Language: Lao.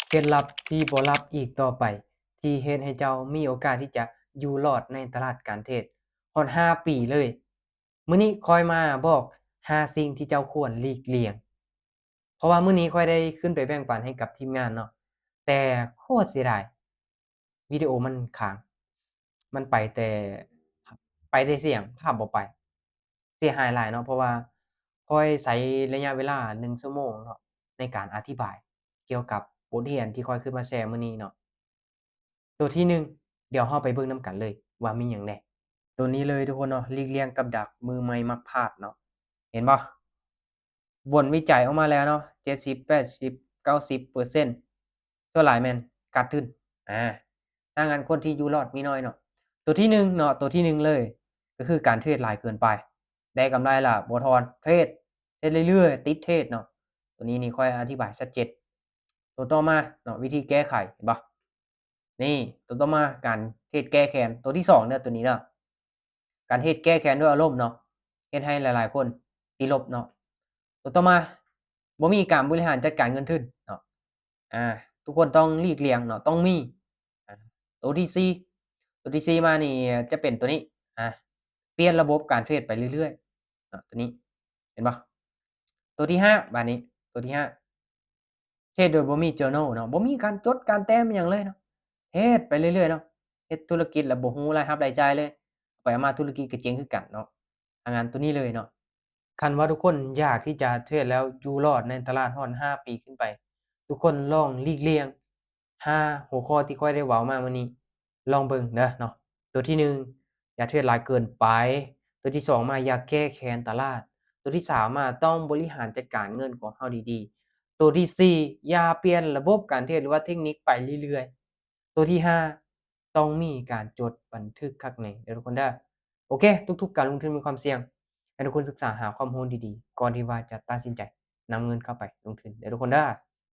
ເຄັດລັບທີ່ບໍ່ລັບອີກຕໍ່ໄປ ທີ່ເຮັດໃຫ້ເຈົ້າມີໂອກາດທີ່ຈະຢູ່ລອດໃນຕະຫຼາດການເທຣດຮອດຫ້າປີເລີຍ. ມື້ນີ້ຂ້ອຍມາບອກຫ້າສິ່ງທີ່ເຈົ້າຄວນຫຼີກລ່ຽງ ເພາະວ່າມື້ນີ້ຂ້ອຍໄດ້ຂຶ້ນໄປແບ່ງປັນໃຫ້ກັບທີມງານເນາະ ແຕ່ໂຄດເສຍດາຍ ວິດີໂອມັນຄ້າງ ມັນໄປແຕ່ ໄປແຕ່ສຽງ ພາບບໍ່ໄປ ເສຍຫາຍຫຼາຍເນາະ ເພາະວ່າຂ້ອຍໃຊ້ໄລຍະເວລາໜຶ່ງຊົ່ວໂມງເນາະ ໃນການອະທິບາຍກ່ຽວກັບບົດຮຽນທີ່ຂ້ອຍຂຶ້ນມາແຊມື້ນີ້ເນາະ. ໂຕທີໜຶ່ງ ດຽວເຮົາໄປເບິ່ງນຳກັນເລີຍວ່າມີຫຍັງແດ່. ໂຕນີ້ເລີຍທຸກຄົນເນາະ ຫຼີກລ່ຽງກັບດັກ ມືໃໝ່ມັກພາດເນາະ. ເຫັນບໍ່? ບົດວິໄຈອອກມາແລ້ວເນາະ ເຈັດສິບ ແປດສິບ ເກົ້າສິບເປີເຊັນ ສ່ວນຫຼາຍແມ່ນຂາດທຶນ. ອາ ຖ້າງນັ້ນຄົນທີ່ຢູ່ລອດມີໜ້ອຍເນາະ. ໂຕທີໜຶ່ງເນາະ ໂຕທີໜຶ່ງເລີຍ ກໍຄືການເທຣດຫຼາຍເກີນໄປ ໄດ້ກຳໄລລະບໍ່ຖອນ ເທຣດ ເທຣດເລື້ອຍໆ ຕິດເທຣດເນາະ. ໂຕນີ້ນີ້ຂ້ອຍອະທິບາຍຊັດເຈນ. ໂຕຕໍ່ມາເນາະ ວິທີແກ້ໄຂ ເຫັນບໍ່? ນີ້ ໂຕຕໍ່ມາການເທຣດແກ້ແຄ້ນ. ໂຕທີສອງເດີ ໂຕນີ້ເດີ ການເທຣດແກ້ແຄ້ນດ້ວຍອາລົມເນາະ ເຮັດໃຫ້ຫຼາຍໆຄົນຕິລົບເນາະ. ໂຕຕໍ່ມາ ບໍ່ມີການບໍລິຫານຈັດການເງິນທຶນເນາະ. ອາ ທຸກຄົນຕ້ອງຫຼີກລ່ຽງເນາະ ຕ້ອງມີ. ອາ ໂຕທີສີ່ ໂຕທີສີ່ມານີ້ຈະເປັນໂຕນີ້ ອາ ປ່ຽນລະບົບການເທຣດໄປເລື້ອຍໆເນາະ ໂຕນີ້ ເຫັນບໍ່? ໂຕທີຫ້າ ບາດນີ້ ໂຕທີຫ້າ ເທຣດໂດຍບໍ່ມີ journal ເນາະ ບໍ່ມີການຈົດການແຕ້ມຫຍັງເລີຍເນາະ ເຮັດໄປເລື້ອຍໆເນາະ ເຮັດທຸລະກິດແລ້ວບໍ່ຮູ້ລາຍຮັບລາຍຈ່າຍເລີຍ ໄປເອົາມາທຸລະກິດກໍເຈັງຄືກັນເນາະ. ຖ້າງນັ້ນໂຕນີ້ເລີຍເນາະ. ຄັນວ່າທຸກຄົນຢາກທີ່ຈະເທຣດແລ້ວຢູ່ລອດໃນຕະຫຼາດຮອດຫ້າປີຂຶ້ນໄປ ທຸກຄົນລອງຫຼີກລ່ຽງຫ້າຫົວຂໍ້ທີ່ຂ້ອຍໄດ້ເວົ້າມາມື້ນີ້ ລອງເບິ່ງເດີເນາະ. ໂຕທີໜຶ່ງ ຢ່າເທຣດຫຼາຍເກີນໄປ. ໂຕທີສອງມາ ຢ່າແກ້ແຄ້ນຕະຫຼາດ. ໂຕທີສາມມາ ຕ້ອງບໍລິຫານຈັດການເງິນຂອງເຮົາດີໆ. ໂຕທີສີ່ ຢ່າປ່ຽນລະບົບການເທຣດ ຫຼືວ່າເທັກນິກໄປເລື້ອຍໆ. ໂຕທີຫ້າ ຕ້ອງມີການຈົດບັນທຶກຄັກແນ່ເດີທຸກຄົນເດີ. ໂອເຄ ທຸກໆການລົງທຶນມີຄວາມສ່ຽງ ໃຫ້ທຸກຄົນສຶກສາຫາຄວາມຮູ້ດີໆ ກ່ອນທີ່ວ່າຈະຕັດສິນໃຈນຳເງິນເຂົ້າໄປລົງທຶນເດີທຸກຄົນເດີ.